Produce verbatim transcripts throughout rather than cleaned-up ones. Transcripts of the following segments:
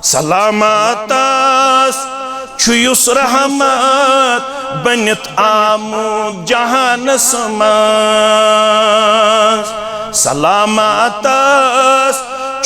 سلامتس چھُ یُس رحمت بٔنِتھ آمُت جہانس منٛز۔ سلامتس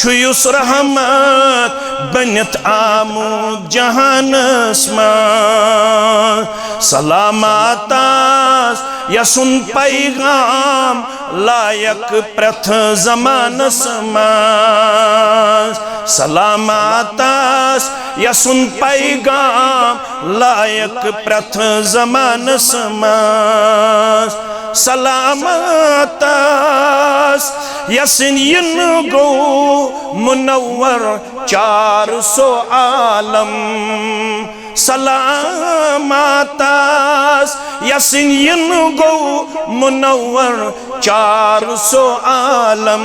چھُ یُس رحمت بٔنِتھ آمُت جہانس منٛز۔ سلامتس یسُن پیغام لایق پرٛٮ۪تھ زمانس منٛز۔ سلامتس یسُن پیغام لایق پرٛٮ۪تھ زمانس منٛز۔ سلامتس یسٕنٛدِ یِنہٕ گوٚو منور چار سو عالم۔ سلامتس یسٕنٛدِ یِنہٕ گوٚو منور چار سو عالم۔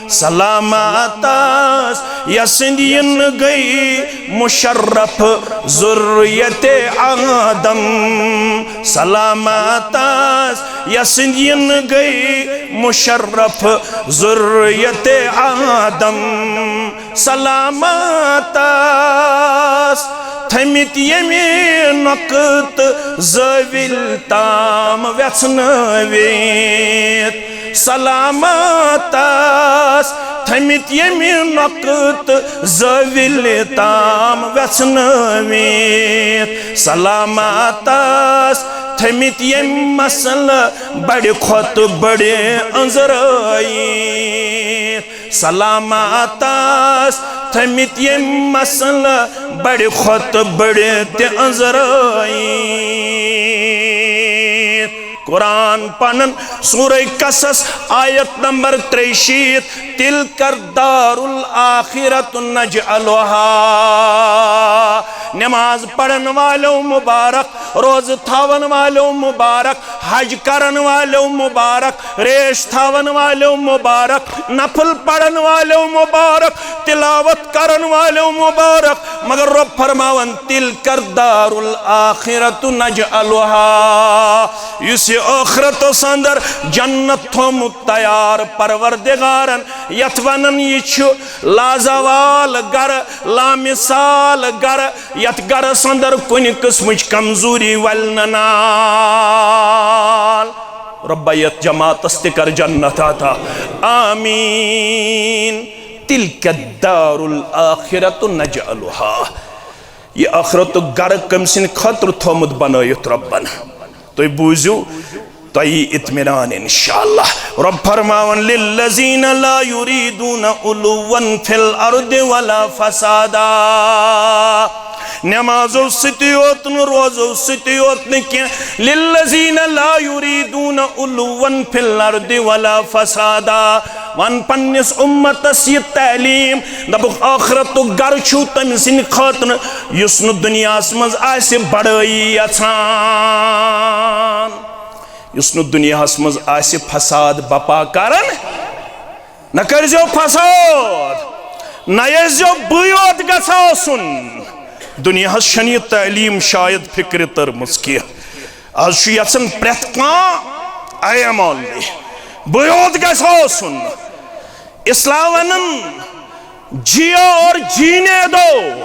سلامتس یسٕنٛدِ یِنہٕ گٔے مشرف ذریت آدم۔ سلامتس یسٕنٛدِ یِنہٕ گٔے مشرف ذریت آدم۔ سلامتس تھٔمٕتۍ ییٚمہِ نۄقطہٕ زٲوِلۍ تام وٮ۪ژھنٲوِتھ۔ سلامتس تھٔمٕتۍ ییٚمہِ نۄقطہٕ زٲوِلۍ تام وٮ۪ژھنٲوِتھ۔ سلامتس تھٔمٕتۍ ییٚمہِ مسلہٕ بڑِ کھۄتہٕ بڑِ أنٛزرٲیِتھ۔ سلامتس تھٔمٕتۍ ییٚمہِ مسلہٕ بڑِ کھۄتہٕ بڑِ تہِ أنٛزرٲیِتھ۔ قرآن پنن سورہ قصص آیت نمبر تریشیت، تلک الدار الآخرۃ نجعلها۔ نماز پرن والو مبارک، روزٕ تھاون والو مبارک، حج کرن والو مبارک، ریش تھاون والو مبارک، نفل پرن والو مبارک، تلاوت کرن والو مبارک۔ مگر رب فرماون، تلک الدار الآخرۃ نجعلها۔ یُس یہِ ٲخرتس اندر جنت تھومُت تیار پروردگارن، یتھ ونان یہِ چھُ لازوال گرٕ، لامثال گرٕ، یتھ گرس اندر کُنہِ قسمٕچ کمزوری ولنہٕ نال۔ رۄبا، یتھ جماعتس تہِ کر جنت عطا۔ آمین۔ تلک الدار الآخرۃ نجعلها۔ یہِ ٲخرتُک گرٕ کٔمۍ سٕنٛدِ خٲطرٕ تھومُت بنٲیِتھ رۄبن؟ تُہۍ بوٗزِو، تۄہہِ یی اطمینان انشاءاللہ۔ رۄب فرماوان، للذین لا یریدون علوا فی الارض ولا فسادا۔ نمازو سۭتی یوت نہٕ، روزو سۭتی یوت نہٕ کینٛہہ۔ للذین لا یریدون علوا فی الارض ولا فسادا۔ ون پننس امتس یہ تعلیم، دپُکھ، ٲخرتُک گرٕ چھُو تٔمۍ سٕنٛدِ خٲطرٕ یُس نہٕ دُنیاہس منٛز آسہِ بڑٲیی یژھان، یُس نہٕ دُنیاہس منٛز آسہِ فساد بپا کران۔ نہ کٔرۍزیو فساد، نہ ٲسۍزیو بٕے یوت گژھِ آسُن۔ دُنیاہس چھنہٕ یہِ تعلیٖم شاید فکرِ تٔرمٕژ کینٛہہ۔ از چھُ یژھان پرٛٮ۪تھ کانٛہہ، I am only، بٕے یوت گژھِ آسُن۔ اسلام ونان، جیو اور جینے دو۔